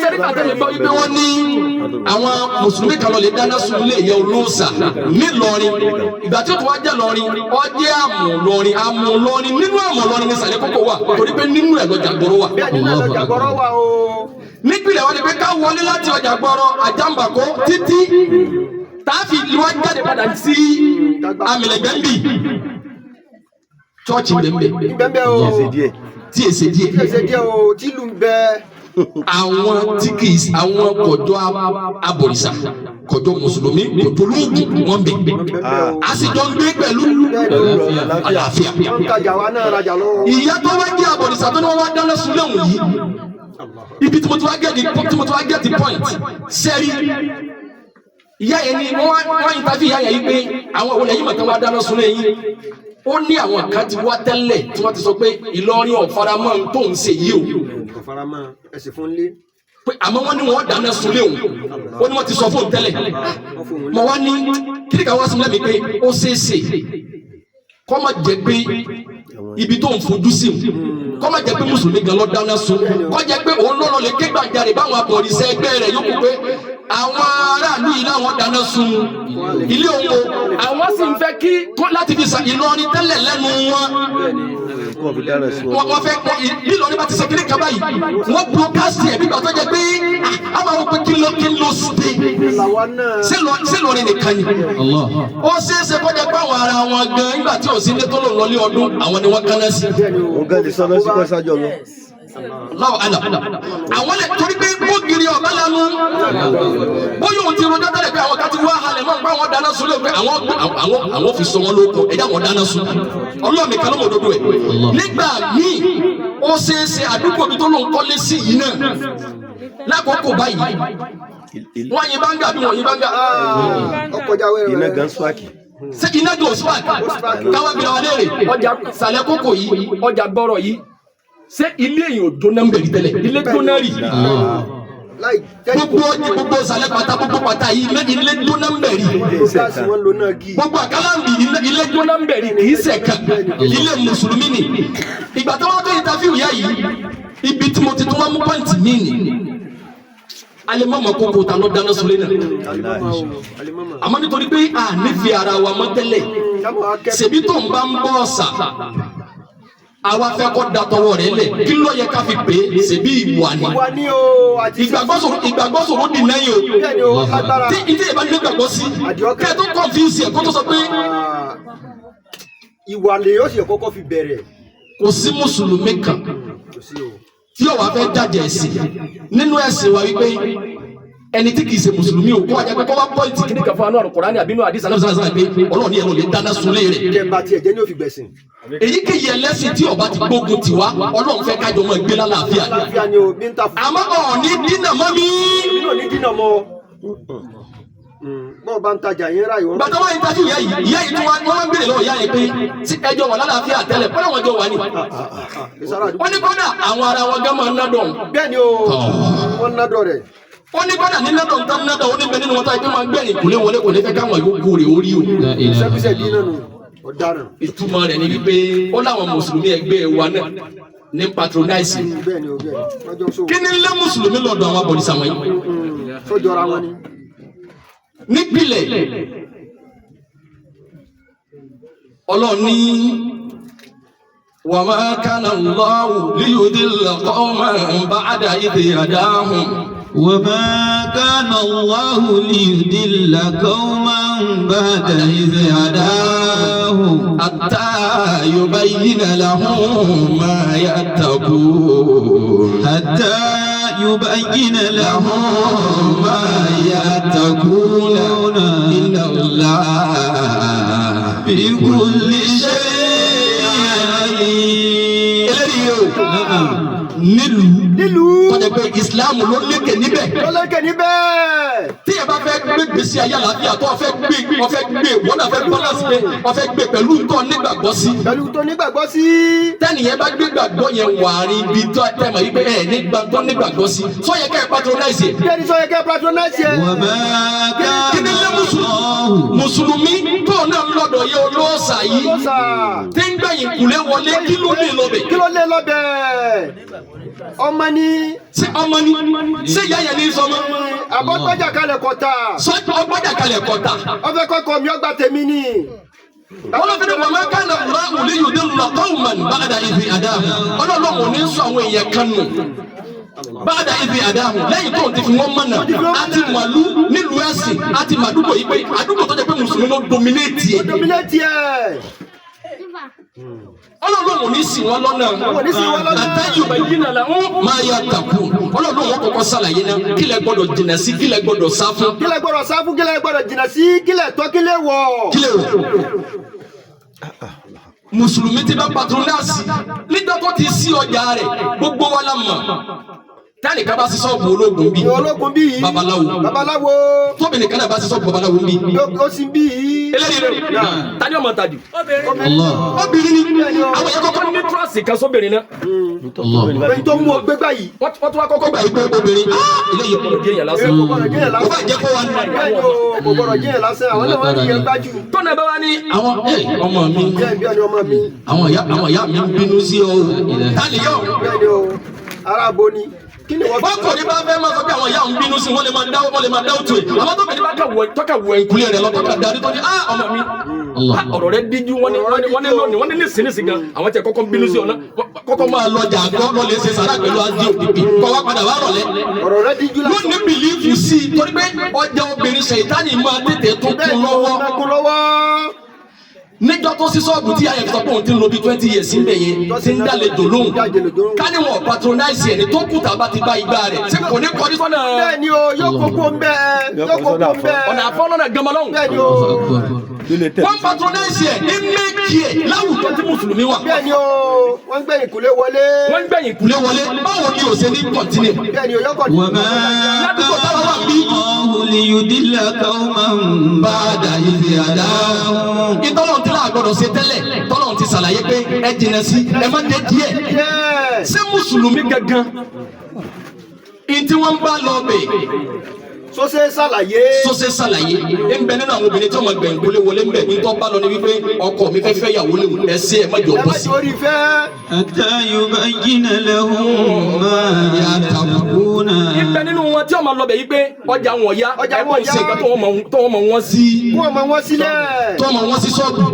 Sẹ́ni pàtẹ́lẹ̀ gbọ́ wípé wọ́n ní àwọn mùsùlùmí kan lọ lè dáná sun ilé ìyá olóòṣà nílọrin. Ìgbà tí ó tún wá jẹ́ lọrin, ó jẹ́ àmù lọrin, àmù lọrin. Nínú àmù lọrin ní Sàlẹ̀ Kókó wà, torí pé nínú ẹ̀ lọ́jà gbọ́rọ̀ wà. Bẹ́ẹ̀ nínú ẹ̀ lọ́jà gbọ́rọ̀ wà o. Nípìnlẹ̀ wọn ni pé ká wọlé láti ọjà gbọ́rọ̀ àjàmbàkó títí táàfì wá jáde padà sí amìlẹ̀gbẹ́mbì, chọ́ọ̀chì bẹ́ẹ̀. Bẹ́ẹ̀ o. Ṣe díẹ̀. Tí èsè díẹ̀. Ṣe díẹ̀ o, tí ìlú ń bẹ. Àwọn tí kì í, àwọn kọjọ abọ̀rìṣà, kọjọ mùsùlùmí, kọjọ olóògùn, wọn bẹ. Bẹ́ẹ̀ o. A sì jọ ń gbé pẹ̀lú àlàáfíà. Wọ́n ń tajà, wa náà rajà lọ́wọ́. Ìyá tó wá jẹ́ abọ̀rìṣà tó ní wọ́n wá dáná sun léwu yìí, ibi tí mo ti wá get the point sẹ́rí, ìyá yẹn ni wọ́n wá interview ìyá yẹn yìí pé àwọn òun lẹ́yìn mọ̀tán wá dáná sun lẹ́yìn. Ó ní àwọn kan ti wá tẹ́lẹ̀ tí wọ́n ti sọ pé Ìlọrin ọ̀faramọ́ tó ń ṣe yìí o. Kò fara mọ́ ẹ̀sìn fún lé. Pé àmọ́ wọ́n ní wọ́n dáná sun léwu, ó ní wọ́n ti sọ fóun tẹ́lẹ̀. Wọ́n fún òun Mọ̀ wá ní kíni ká wá sí mi lẹ́mìí pé ó ṣeé ṣe kọ́ má jẹ́ pé ibi tó ń fojú sí o, kọ́ má jẹ́ pé mùsùlùmí gan lọ dáná sun, kọ́ jẹ́ pé òun lọ́lọ́ lè ké gbàjarè báwọn abọ̀rìṣà ẹgbẹ́ rẹ̀ yókù pé àwọn aráàlú yìí láwọn dáná sun ilé òun o, àwọn sì ń fẹ́ kí láti fi Ìlọrin tẹ́lẹ̀ lẹ́nu wọn. Kó fi dáná sí wọn. Wọ́n fẹ́ kọ́ Ìlọrin bá ti ṣe kíní kaba yìí, wọ́n broadcast ẹ̀ bí gbàtọ́ jẹ́ pé a máa wọ pé kí ló ṣe. Làwa náà. Ṣé Ìlọrin nìkan ni? Allah. Ó ṣeé ṣe kó jẹ́ pé àwọn ara wọn gan, nígbà tí ò sí ní tó lòun lọlé ọdún, àwọn ni wọ́n kánná sí. Bẹ́ẹ̀ ni o. Òun gan lè sọ lọ sí kọ́ sájọ lọ. Allahu alam. Àwọn lè torí pé bógiri ọ̀bá lanu, bóyá òun ti rojọ́ tẹ́lẹ̀ pé àwọn kan ti wá halẹ̀ mọ́ pé àwọn dáná sun lé, pé àwọn fi sọ wọn lóko ẹ̀dá àwọn dáná sun. Ọlọ́ọ̀mì kan ló mọ̀ òdodo ẹ̀. Nígbà míì, ó ṣeé ṣe àdúgbò mi tó lóun kọ́lé sí yìí náà lákòókò báyìí, wọ́n yin báńgà bí wọ́n yin báńgà. Ọkọjá wẹ́rẹ́. Iná gan swaki. Ṣé iná jò spark? Káwá bí wọn léèrè, ọjà Sàlẹ̀ Kókò yìí, ọjà gbọ́rọ̀ yìí, ṣé ilé èèyàn ò jóná ń bẹ̀rẹ̀ tẹ́lẹ̀? Ilé jóná rì. Láì jẹ́. Gbogbo gbogbo Sàlẹ̀ pátá, gbogbo pátá yìí, ilé jóná ń bẹ̀rì. Gáàsì wọn lo náà gí. Gbogbo àkàlàǹbì, ilé jóná ń bẹ̀rì, kì í ṣe kan ilé mùsùlùmí ni. Ìgbà tó wá tó interview yá yìí, ibi tí mo ti tún wá mú point mí ni, alẹ́ mọ̀mọ́ kókó ta ló dáná sunlé náà. Alimama o, alimama. Àmọ́ nítorí pé a nífẹ̀ẹ́ ara wa mọ́ tẹ́lẹ̀, Sábà akẹ́kọ̀ọ́. ṣèbí tó ń bá ń bọ́ ọ̀sà, àwa fẹ́ kọ́ da tọwọ́ rẹ̀ lẹ̀, kí ló yẹ ká fi pè é? Ṣèbí ìwà ni. Wà ní o àti. Ìgbàgbọ́ sọ̀rọ̀ dì náà yìí o. Bẹ́ẹ̀ ni o, lágbára. Tí ìdí ìbá ní gbàgbọ́ sí kẹ́ ẹ tó confuse ẹ̀ kó tó sọ pé Ah, ìwà lè yóò sì kọ́kọ́ fi bẹ̀rẹ̀. Kò sí mùsùlùmí kan Kò sí o. tí ó wá fẹ́ jàjẹ́ ẹ̀sìn nínú ẹ̀sìn wa wípé ẹni tí kìí ṣe mùsùlùmí o, kó wá jẹ́ pé kó wá point kíní kan fún anú àlùkùránì àbínú àdìsá náà sàn pé Ọlọ́run ní ẹ̀rọ lè dáná sunlé rẹ̀. Kẹ́ bá tiẹ̀ jẹ́ ní òfin gbẹ̀sìn. Èyíkéyìí ẹlẹ́sìn tí ó bá ti gbógun tiwa, Ọlọ́run fẹ́ kájọ mọ́ gbé lálàáfíà ni. Láfíà ni o, bí ń ta fún. Àmọ́ ọ̀ọ́ni dínà mọ́ mi. Èmi náà ní dínà mọ́. Bọ́ọ̀ bá ń tajà yín ra ìwọ́n. Gbàtọ́ wáyé tajú ìyá yìí, ìyá yìí tí wọ́n wá ń béèrè lọ́wọ́ ìyá yẹn pé tí ẹjọ́ wà lálàáfíà tẹ́lẹ̀, kọ́lá wọn jọ wà ní. Ìsara àdúgbò. Wọ́n ní kọ́dà àwọn ara wọn gán máa ń nádọ̀. Bẹ́ẹ̀ ni o, wọ́n ń nádọ̀ rẹ̀. Wọ́n ní kọ́dà ní nádọ̀ ń tán nádọ̀, ó ní bẹ nínú wọn tó yẹ pé máa ń gbẹ̀yìn kùlé wọlé, kò ní fẹ́ káwọn yòókù rẹ̀ orí o. La ilaha. Sẹ́kísẹ́ dínà nù, ọ̀daràn. Ìtumọ̀ rẹ̀ ni wípé ó láwọn mùsùlùmí ẹgbẹ́ wa náà ní patronize. Bẹ́ẹ̀ ni o, bẹ́ẹ̀ ni. Wọ́n jọ ń sòwò. Kí ni lé mùsùlùmí lọ́dọ̀ àwọn abọ̀rìṣà wọ̀nyí? Sọ́jọ́ra wọn ni. Nípìlẹ̀, Ọlọ́run ní wa ma kana Allahu liyudilla qawman ba'da idh hadahum. وما كان الله ليضل قوما بعد إذ هداهم hatta yubayyina lahum ma yattaqun. حتى يبين لهم ما yattaqun, inna Allah بكل شيء عليم. Eléyìí o, nílùú Nílùú. tọ́jà pé Islam ló lékè níbẹ̀. Lọ́lẹ́kẹ̀ níbẹ̀. Tí ẹ bá fẹ́ gbé gbèsè ayé àlàáfíà tó o fẹ́ gbé wọn náà fẹ́ balance pé o fẹ́ gbé pẹ̀lú tó nígbàgbọ́ sí. Pẹ̀lú tó nígbàgbọ́ sí. Tẹ́nìyẹn bá gbé gbàgbọ́ yẹn wà ní ibi tó tẹ́ mọ̀ yí pé ẹ nígbà tó nígbàgbọ́ sí, sọ yẹ kẹ́ ẹ patronize ẹ. Bẹ́ẹ̀ ni, sọ yẹ kẹ́ patronize ẹ. وما Kí كان ni lé الله mùsùlùmí tó náà lọ́dọ̀ yẹ olóòṣà yìí Lọ́sà. tí ń gbẹ̀yìn kùlé wọlé, kí ló lè lọ bẹ̀? Kí ló lé lọ́bẹ̀? Ọmọ ní. Ṣé ọmọ ni? Ṣé ìyá yẹn ní sọmọ? Àbọ̀gbọ́jà kalẹ̀ kọta. Sọ ọgbọ́jà kalẹ̀ kọta. Ọfẹ́ kọ́kọ́ mi ọgbà tèmi ni. Wọ́n lọ fi ní wàmẹ́ kánà ọ̀rá òní yóò dé lọ qawman ba'da idh hadahum. Ọlọ́run ò ní sọ àwọn èèyàn kan nù. Ba'da idh hadahum lẹ́yìn tó ń ti fi wọ́n mọ̀nà. Àti màlú nílùú ẹ̀sìn àti màdúgbò yìí pé àdúgbò tó jẹ́ pé mùsùlùmí ló dominate ẹ̀. Dominate ẹ̀. Ọlọ́run ò ní ṣì wọ́n lọ́nà. Ò ní ṣì wọ́n lọ́nà. Hatta yubayyina lahum ma yattaqun. Ọlọ́run wọn kọ́kọ́ sàlàyé náà kílẹ̀ gbọ́dọ̀ jìnà sí, kílẹ̀ gbọ́dọ̀ sá fún. Kílẹ̀ gbọ́dọ̀ sá fún, kílẹ̀ gbọ́dọ̀ jìnnà sí, kílẹ̀ tọ́, kílẹ̀ wọ̀. Kílẹ̀ wọ̀. Mùsùlùmí ti bá patronize nígbà tó ti sí ọjà rẹ̀, gbogbo wa la mọ̀. Tẹ́nìkan bá sí ṣọ́ọ̀bù ológun bí. Ológun bí yìí. Babaláwo. Babaláwo. Tóbìnrin kan náà bá sí ṣọ́ọ̀bù babaláwo bí. Ó sì bí yìí. Eléyìí rẹ̀ tani ọmọ tajú. Allah. Obìnrin ni àwọn yẹn kọ́kọ́ ní trust kan sóbìnrin náà. Allah. Ẹni tó mú ọ gbégbá yìí. Wọ́n tún wá kọ́kọ́ gbà yí pé obìnrin eléyìí ọ̀pọ̀lọ̀ jẹ́ èèyàn lásán. Kò gbọ́dọ̀ jẹ́ yẹn Ó bá lásán. jẹ́ kó wà ní. Bẹ́ẹ̀ni o, kò gbọ́dọ̀ jẹ́ yẹn lásán. Àwọn náà wọ́n ní yẹn gbájú. Tọ́nà bá wá ní àwọn ọmọ mi, Bẹ́ẹ̀ bí ọ̀ni ọmọ mi. àwọn ìyá mi ń bínú sí ọ o. Tani yọ? Bẹ́ẹ̀ni o, ara bo ni. Kí ni wọ́n fi Bọ́kùnrin bá fẹ́ máa sọ pé àwọn ìyá òun bínú sí, wọ́n lè máa dáwọ́, wọ́n lè máa dáwọ́ tó yìí. Àwọn tó bẹ̀rẹ̀ bá tọ́ka wọ ẹ̀kúlé rẹ̀ lọ, tọ́ka darí tó ní ọmọ mi. Allah. Ọ̀rọ̀ rẹ̀ díjú, wọ́n ní wọ́n ní lónìí, wọ́n ní nísinsìnyí gan. Àwọn tẹ kọ́kọ́ bínú sí ọ̀nà kọ́kọ́ máa lọ jà gbọ́ lọ lè ṣe sàrà pẹ̀lú adé òbíbi kọ́ wá padà wá rọ̀lẹ́. Ọ̀rọ̀ rẹ̀ díjú Yóò lásán. ní bìlífù sí i torí pé ọjà obìnrin ṣèyítánì máa tètè tó kún Bẹ́ẹ̀ni o, lọ́wọ́. máa kún lọ́wọ́. Níjọ́ tó sí ṣọ́ọ̀bù tí ayẹyẹ sọ pé òun ti ń lo bí 20 years ń bẹ̀ yẹn ti ń dálejò lóhùn, ká ní wọn patronize ẹni tó kù tàbá ti bá igbá rẹ̀ ṣé kò ní kọrí sọ́nà. Bẹ́ẹ̀ni o, yóò kókó ń bẹ́ẹ̀. Yóò kókó ń bẹ́ẹ̀. Ọ̀nà àfọ́lọ́nà gamalọ́hùn. Bẹ́ẹ̀ni o. Wọ́n patronize ẹ̀ ní méjì ẹ̀ láwùjọ tí mùsùlùmí wà. Bẹ́ẹ̀ni o, wọ́n ń gbẹ̀yìn kúlé wọlé. Wọ́n ń gbẹ̀yìn kúlé wọlé, báwo ni ò ṣe ní continue. Bẹ́ẹ̀ni o, yóò kọ̀ وما Ládùúgbò táwọn wà bí. الله ليضل قوما بعد إذ هداهم. Ìtọ́lọ́run tí láà gbọ́dọ̀ ṣe tẹ́lẹ̀, tọ́lọ́run ti ṣàlàyé pé ẹ jìnà sí, ẹ má dé díẹ̀. Díẹ̀. Ṣé mùsùlùmí gangan ìtí wọ́n bá lọ bẹ̀? Sọ́sẹ́ ṣàlàyé. Sọ́sẹ́ ṣàlàyé ẹ ń bẹ nínú àwọn obìnrin tí wọ́n gbẹ̀yìn kólé wọlé ń bẹ̀ ní tọ́ bá lọ ní wípé ọkọ mi fẹ́ fẹ́ yàwó léwu, ẹ ṣe ẹ má jọ Ẹ bọ́ má sí. jẹ́ orí fẹ́. حتى يبين لهم ما يتقون. Ń bẹ nínú wọn tí wọ́n máa lọ bẹ̀ yí pé ọjà wọn ya Ọjà ẹ wọn bọ́ ṣe ya. nǹkan tó wọ́n mọ̀ wọ́n sí Kó ọmọ wọn sílẹ̀. tó wọ́n mọ̀ wọ́n sí ṣọ́ọ̀bù.